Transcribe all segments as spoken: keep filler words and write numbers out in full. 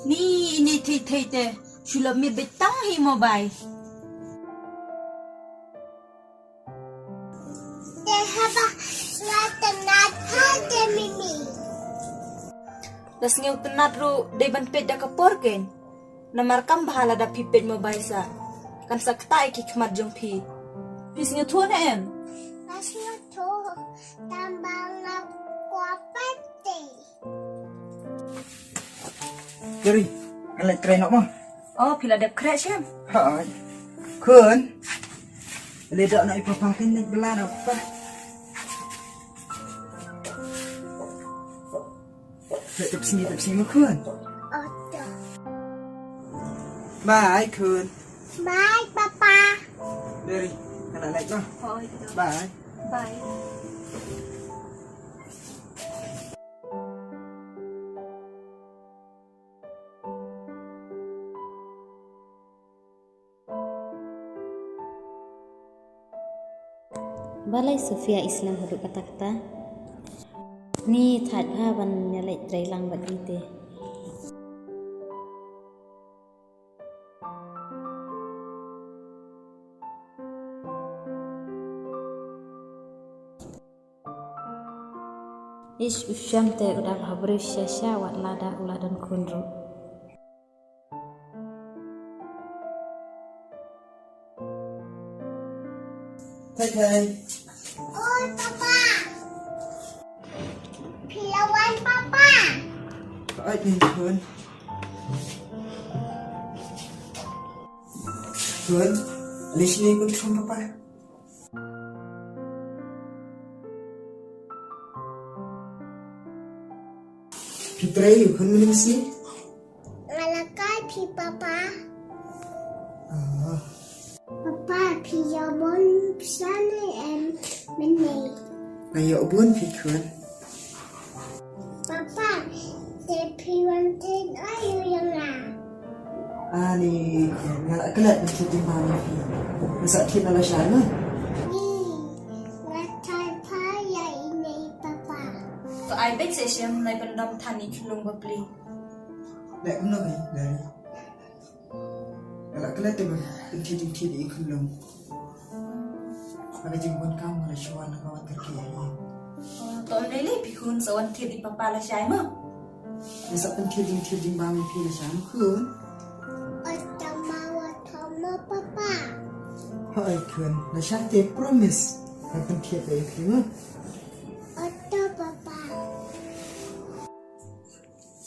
Ni ini thei thei te, shu lap miet beit tang ha i mobile. Te haba nga tynnat ha te mimi. La sngewtynnat ruh dei ban peit da ka por keiñ. Namar kam bha lada phi peit mobile sa, kan sa ktah ïa ki khmat jong phi. Phi sngewthuh ne em? Nga sngewthuh, tang ba nga kwah peit te. Jari, ngan leit trei noh mo. Oh, phi la dep khreh shem? Hooid. Khun. Leit doh noh i papa, phin leit bylla noh papa. Leit tep sngi, tep sngi mo khun. Bye khun. Bye papa. Jari, ngan leit noh. Hooid. Bye. Bye. Balei Sofia i slem haduh katta katta? Ni thait bha ban ïaleit trei lang bad i te. Ish, u Shem te u dap ha briew shisha, wat lada u la don khun ruh. Thei thei. Oi papa. Phi la wan papa. Oi, ni khun. Khun, lei shini khun, khun papa. Phi trei ïa u khun mynne shi? Nga la kai phi papa. Ah. Papa, phi ïoh bun pisa ne em mynne? Nga ïoh bun phi khun. Papa, te phi wan thied aïu ïa nga? Ani, nga la klet ban thied jingbam ïa phi. Nga sa thied na lashai mo? Ni, nga thait bha ïa ine i papa. To ai beit seh Shem, nai pyndom than i khunlung bapli. Leh kumno phi, Dari? Nga la klet te ban pynthied jingthied ïa i khunlung. Ha ka jingbun kam nga la shu wan ha ka wat kyrkieh ïa i. Oh, to ym lei lei phi khun, sa wan thied i papa lashai mo. Nga sa pynthied jingthied jingbam ïa phi lashai mo khun. Ata ma wa tho mo papa. Hooid khun, lashai te promise. Ngan pynthied ïa phi mo. Ata papa.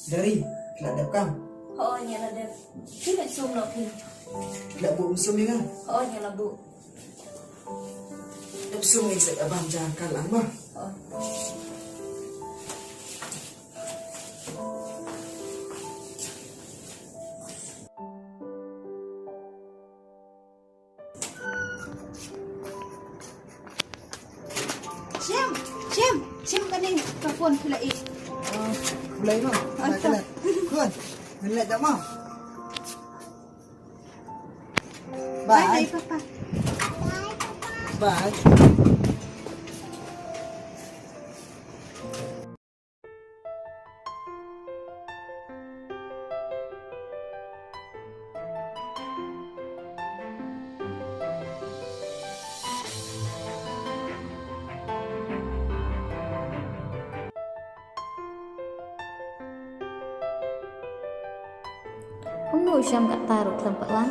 Dari, phi la dep kam? Hooid, nga la dep. Phi leit sum noh phi. Phi la buh sum ïa nga? Hooid, nga la buh. Dep sum ïa nga sa bam ja ka lang mo. Hooid. Shem, Shem, Shem, kane ka phone phi la ïoh. Oh, phi la ïoh. Oh, kane. Khun, ngan leit da mo. Bye. Bye, bye, papa. Bye. Kumno u Shem katta ruh khlem pat wan.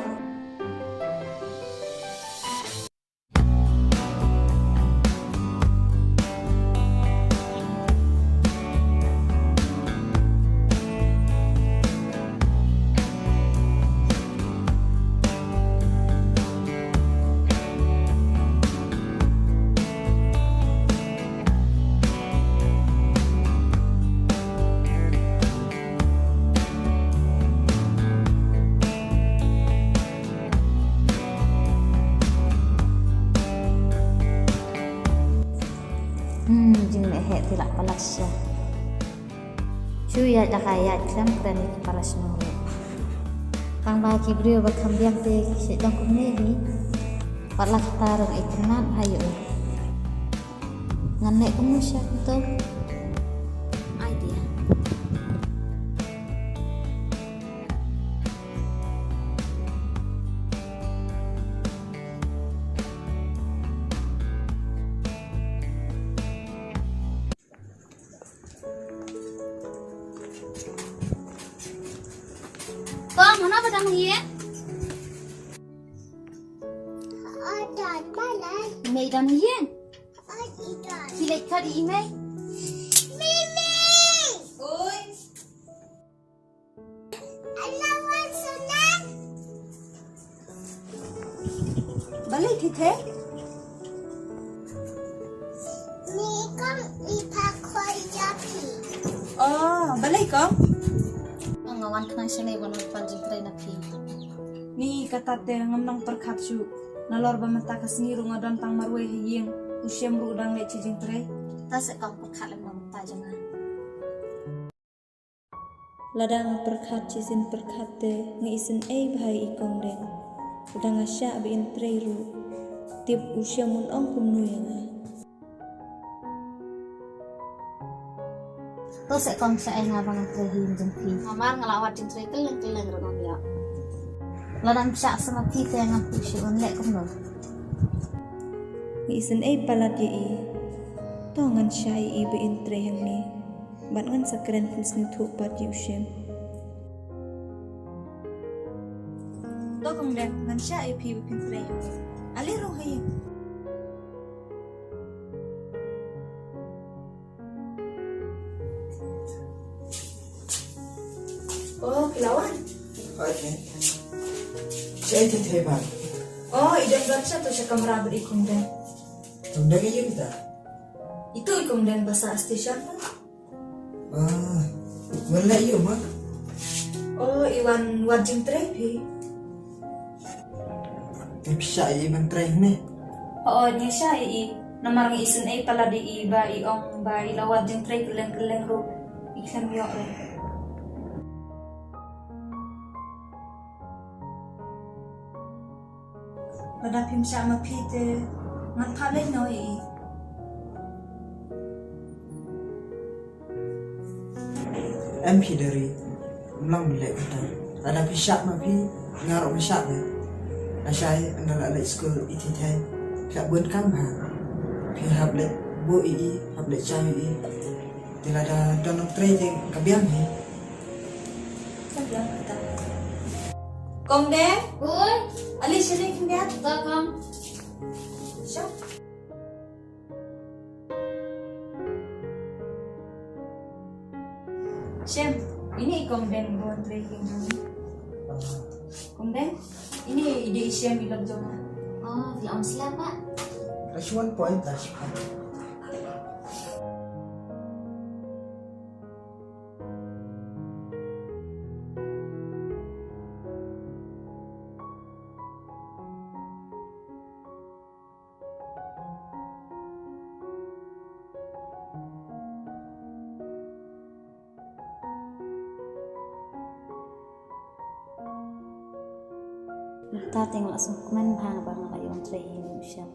Hmm, jingleh heh te la palat sha. Shu ïaid la ka ïaid khlem kren ïa ki para shnong ruh. Tang ba ki briew ba kham biang te ki shait long kumne hi. Pat la kita ruh nga itynnat bha ïa u. Ngan leh kumno sha kumto? Idea. Dang ïeng? Mei dang ïeng? Ki leit kat i mei? Balei thei thei? Ni kong i pha khoi ïa phi. Oh, balei kong? Nga wan khnang shanei wan wan pan jingtrei na phi. Ni kata te ngam nang pyrkhat shuh. Nalor ba mynta ka sngi ruh nga don tang marwei ha ïing. U Shem ruh dang leit sha jingtrei. Ta se kong pyrkhat lem na mynta jong nga. Lada nga pyrkhat shisien pyrkhat te nga isynei bha ïa i Kong Deng. Lada nga shah ba in trei ruh. Tip u Shem un ong kumno ïa nga. To se kong shah ïa nga ba nga trei hi jong phi. Namar nga la wad jingtrei kylleng kylleng ruh ngam ïoh. Lada ngam shah sa ma phi te ngam phi shu un leh kumno. Nga isynei palat ïa i. To ngan shah ïa i ba in trei hangne. Bad ngan sa kren pynsngewthuh pat ïa u Shem. To Kong Deng, ngan shah ïa phi ba phin trei. Ale rung ha ïing. Oh, phi la wan. Okay. Shaei thei thei ba? Oh, i Deng ban sha to sha kamra bad i Kong Deng. Kong Deng i ïing ta? Itu i Kong Deng ba sah station ta. Ah, wan leh ïa u ma? Oh, i wan wad jingtrei phi. Te phi shah ïa i ban trei ne? Oh, ngi shah ïa i. Namar ngi isynei palat ïa i ba i ong ba i la wad jingtrei kylleng kylleng ruh. I khlem ïoh ruh. Lada phim shah ma phi te ngan phah leit noh ïa i. Em phi Deri, ym long leh kata. Lada phi shah ma phi, nga ruh ngan shah beit. Lashai ynda la leit skul i Thei Thei, phi hap bun kam ha. Phi hap leit buh ïa i, hap leit shah ïa i. Te lada don nongtrei te ka biang hi. Ka biang kata. Kong Deng? Oi. Ale sha ïing khyndiat. Ka kong. Sha. Shem, ine i Kong Deng ba wan trei ïing jong ngi. Kong Deng, ine i dei i Shem i lok jong nga. Oh, phi ong slap ah. Rush one point rush. Mynta te nga la sngewkmen bha ba nga la ïoh trei ïing u Shem.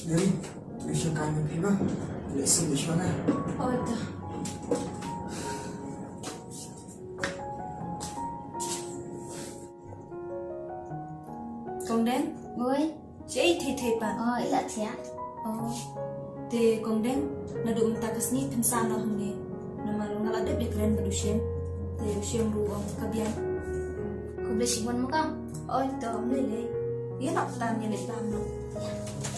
Deri, tu sha kamra phi ba. Leh sum sha na. Oh, da. Kong Deng? Oi. Shaei Thei Thei pat? Oh, i la thiah. Oh. Te Kong Deng, naduh mynta ka sngi phin sah noh hangne. Namar nga la dep ïakren bad u Shem. Te u Shem ruh u ong ka biang. Khublei shibun mo kong. Oi to, ym lei lei. Ïa noh kata, ïa leit bam noh. Ïa.